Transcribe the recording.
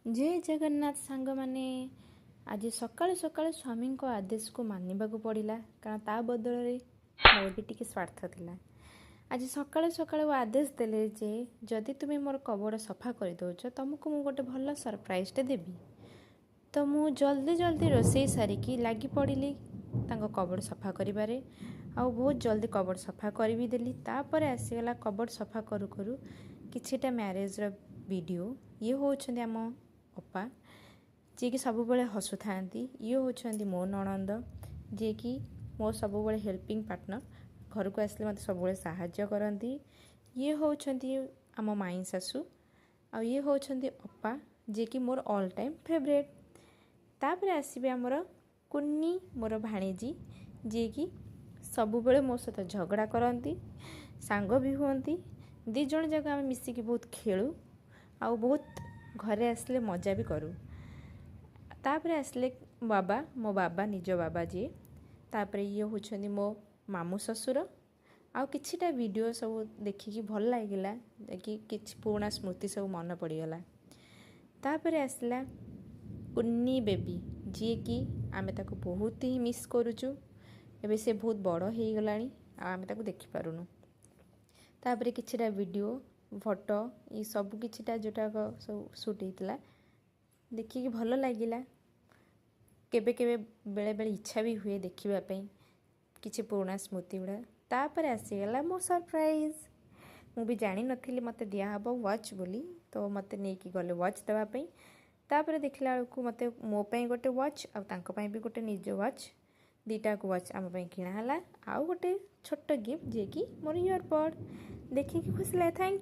ଜୟ ଜଗନ୍ନାଥ ସାଙ୍ଗମାନେ। ଆଜି ସକାଳୁ ସକାଳୁ ସ୍ୱାମୀଙ୍କ ଆଦେଶକୁ ମାନିବାକୁ ପଡ଼ିଲା, କାରଣ ତା ବଦଳରେ ମୋର ବି ଟିକେ ସ୍ୱାର୍ଥ ଥିଲା। ଆଜି ସକାଳୁ ସକାଳୁ ଆଦେଶ ଦେଲେ ଯେ ଯଦି ତୁମେ ମୋର କବୋର୍ଡ଼ ସଫା କରିଦେଉଛ, ତୁମକୁ ମୁଁ ଗୋଟେ ଭଲ ସରପ୍ରାଇଜ୍ଟେ ଦେବି। ତ ମୁଁ ଜଲ୍ଦି ଜଲ୍ଦି ରୋଷେଇ ସାରିକି ଲାଗି ପଡ଼ିଲି ତାଙ୍କ କବୋର୍ଡ଼ ସଫା କରିବାରେ, ଆଉ ବହୁତ ଜଲ୍ଦି କବୋର୍ଡ଼ ସଫା କରିବି ଦେଲି। ତାପରେ ଆସିଗଲା କବୋର୍ଡ଼ ସଫା କରୁ କରୁ କିଛିଟା ମ୍ୟାରେଜ୍ର ଭିଡ଼ିଓ। ଇଏ ହେଉଛନ୍ତି ଆମ ଅପା, ଯିଏକି ସବୁବେଳେ ହସୁଥାନ୍ତି। ଇଏ ହେଉଛନ୍ତି ମୋ ନଣନ୍ଦ, ଯିଏକି ମୋ ସବୁବେଳେ ହେଲ୍ପିଂ ପାର୍ଟନର୍, ଘରକୁ ଆସିଲେ ମୋତେ ସବୁବେଳେ ସାହାଯ୍ୟ କରନ୍ତି। ଇଏ ହେଉଛନ୍ତି ଆମ ମାଇଁ ଶାଶୁ, ଆଉ ଇଏ ହେଉଛନ୍ତି ଅପା, ଯିଏକି ମୋର ଅଲ୍ ଟାଇମ୍ ଫେଭରେଟ୍। ତାପରେ ଆସିବେ ଆମର କୁନି ମୋର ଭାଣିଜୀ, ଯିଏକି ସବୁବେଳେ ମୋ ସହିତ ଝଗଡ଼ା କରନ୍ତି, ସାଙ୍ଗ ବି ହୁଅନ୍ତି। ଦୁଇ ଜଣ ଯାକ ଆମେ ମିଶିକି ବହୁତ ଖେଳୁ ଆଉ ବହୁତ ଘରେ ଆସିଲେ ମଜା ବି କରୁ। ତାପରେ ଆସିଲେ ବାବା, ମୋ ବାବା, ନିଜ ବାବା ଯିଏ। ତାପରେ ଇଏ ହେଉଛନ୍ତି ମୋ ମାମୁଁ ଶ୍ୱଶୁର। ଆଉ କିଛିଟା ଭିଡ଼ିଓ ସବୁ ଦେଖିକି ଭଲ ଲାଗିଲା, କି କିଛି ପୁରୁଣା ସ୍ମୃତି ସବୁ ମନେ ପଡ଼ିଗଲା। ତାପରେ ଆସିଲା କୁନି ବେବି, ଯିଏକି ଆମେ ତାକୁ ବହୁତ ହିଁ ମିସ୍ କରୁଛୁ। ଏବେ ସେ ବହୁତ ବଡ଼ ହେଇଗଲାଣି ଆଉ ଆମେ ତାକୁ ଦେଖିପାରୁନୁ। ତାପରେ କିଛିଟା ଭିଡ଼ିଓ, ଫଟୋ, ଏ ସବୁ କିଛିଟା ଯେଉଁଟାକ ସବୁ ସୁଟ୍ ହେଇଥିଲା, ଦେଖିକି ଭଲ ଲାଗିଲା। କେବେ କେବେ ବେଳେବେଳେ ଇଚ୍ଛା ବି ହୁଏ ଦେଖିବା ପାଇଁ କିଛି ପୁରୁଣା ସ୍ମୃତି ଗୁଡ଼ା। ତାପରେ ଆସିଗଲା ମୋ ସରପ୍ରାଇଜ୍। ମୁଁ ବି ଜାଣିନଥିଲି ମୋତେ ଦିଆହେବ ୱାଚ୍ ବୋଲି। ତ ମୋତେ ନେଇକି ଗଲେ ୱାଚ୍ ଦେବା ପାଇଁ। ତାପରେ ଦେଖିଲା ବେଳକୁ ମୋତେ ମୋ ପାଇଁ ଗୋଟେ ୱାଚ୍ ଆଉ ତାଙ୍କ ପାଇଁ ବି ଗୋଟେ ନିଜ ୱାଚ୍, ଦୁଇଟାକୁ ୱାଚ୍ ଆମ ପାଇଁ କିଣା ହେଲା, ଆଉ ଗୋଟେ ଛୋଟ ଗିଫ୍ଟ, ଯିଏକି ମୋର ଇୟରବଡ଼୍। ଦେଖିକି ଖୁସି ଲାଗେ। Thank.